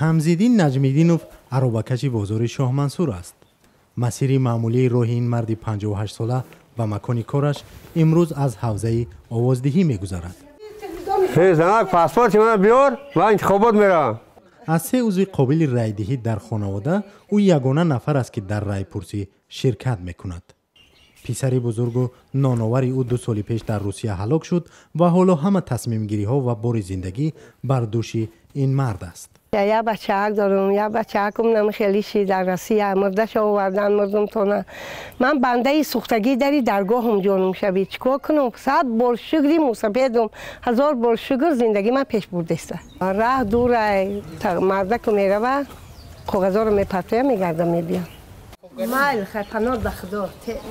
Ҳамзиддин Наҷмиддинов аробакаши бозори Шоҳмансур аст. Масири маъмулии роҳи ин марди 58сола ба макони кораш имрӯз аз ҳавзаи овоздиҳӣ мегузарад. Занак, паспорти мана биёр, ман интихобот меравам. Аз се узви қобили райдиҳӣ дар хонавода ӯ ягона нафар аст, ки дар райпурсӣ ширкат мекунад. Писари бузургу ноновари ӯ 2 соли пеш дар Русия ҳалок шуд ва ҳоло ҳама тасмимгириҳо ва бори зиндагӣ бар дӯши ин мард аст. Як бачаак дорам, як бачаакум нам хеле ши дар Россия мурдаша овардан мурдум тона. Ман бандаи сӯхтагӣ дари даргоҳум ҷонум шави, чикор кунам? 100 бор шукри мусафедум, ҳазор бор шукр, зиндагӣ ман пеш бурдеста. Раҳ дурай, мардаку мерава, коғазоро мепартоя, мегарда, мебиям. Майли, хай, паноҳ ба Худо,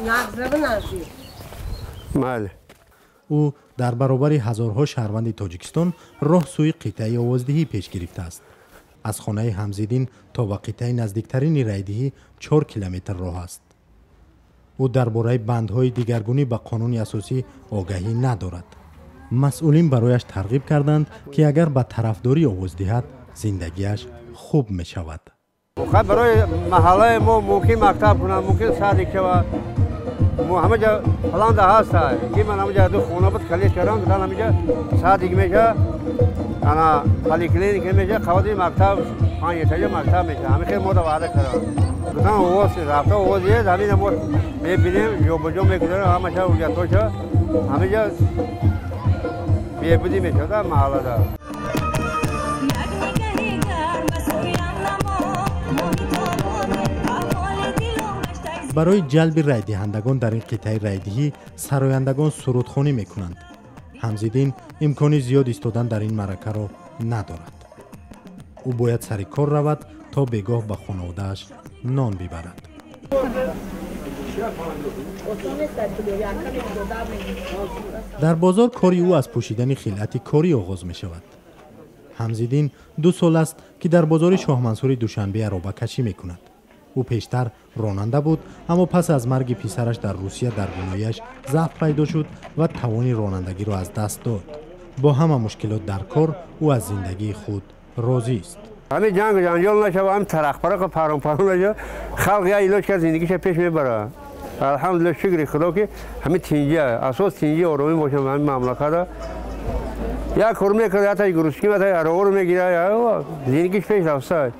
нағзрава, наздик. Майли. Ӯ дар баробари ҳазорҳо шаҳрванди Тоҷикистон роҳ сӯи қитъаи овоздиҳӣ пеш гирифтааст. Аз хонаи Ҳамзиддин то ба қитъаи наздиктарини райдиҳӣ 4 километр роҳ аст. Ӯ дар бораи бандҳои дигаргунӣ ба қонуни асосӣ огаҳӣ надорад. Масъулин барояш тарғиб карданд, ки агар ба тарафдорӣ овоз диҳад, зиндагиаш хуб мешавад. Хай, барои маҳаллаи мо мумкин мактаб кунанд, мумкин садик шавад. Ҳамаҷа планда ҳаста, ки ман ҳамаҷа ду хона буд, калис кардам, гуфтан ҳамаҷа садик меша, ана поликлиника меша, қавати мактаб, панҷ этажа мактаб меша. Ҳамин хел мода ваъда кардам, гуфтан овоз рафта овоз диҳед. Ҳамина мо мебинем, ҷобаҷо мегузарем ҳамаша, ҳуҷҷатҳоша, ҳамаҷа беҳбудӣ мешавад маҳаллада. Як нигаҳи гарм ба сӯям намо, моҳи тобони аҳволи дилом гаштай. Барои ҷалби райдиҳандагон дар ин қитъаи райдиҳӣ сарояндагон сурудхонӣ мекунанд. Ҳамзиддин имкони зиёд истодан дар ин маъракаро надорад. Ӯ бояд сари кор равад, то бегоҳ ба хонаводааш нон бибарад. Дар бозор кори ӯ аз пӯшидани хилъати корӣ оғоз мешавад. Ҳамзиддин 2 сол аст, ки дар бозори Шоҳмансури Душанбе аробакашӣ мекунад. Ӯ пештар ронанда буд, аммо пас аз марги писараш дар Русия дар бинояш заъф пайдо шуд ва тавони ронандагиро аз даст дод. Бо ҳама мушкилот дар кор ӯ аз зиндагии худ розист. Ҳамин ҷангу ҷанҷол нашава, ҳамин тарақпарақа парон-парон нашава, халқ як илоҷ кард, зиндагиша пеш мебарад. Алҳамдулилла, шукри Худо, ки ҳамин тинҷия, асос тинҷи, оромӣ бошад ҳамин мамлаката. Як кор мекард, яташ грузчики, яташ ароғоро мегирад, зиндагиш пеш рафта.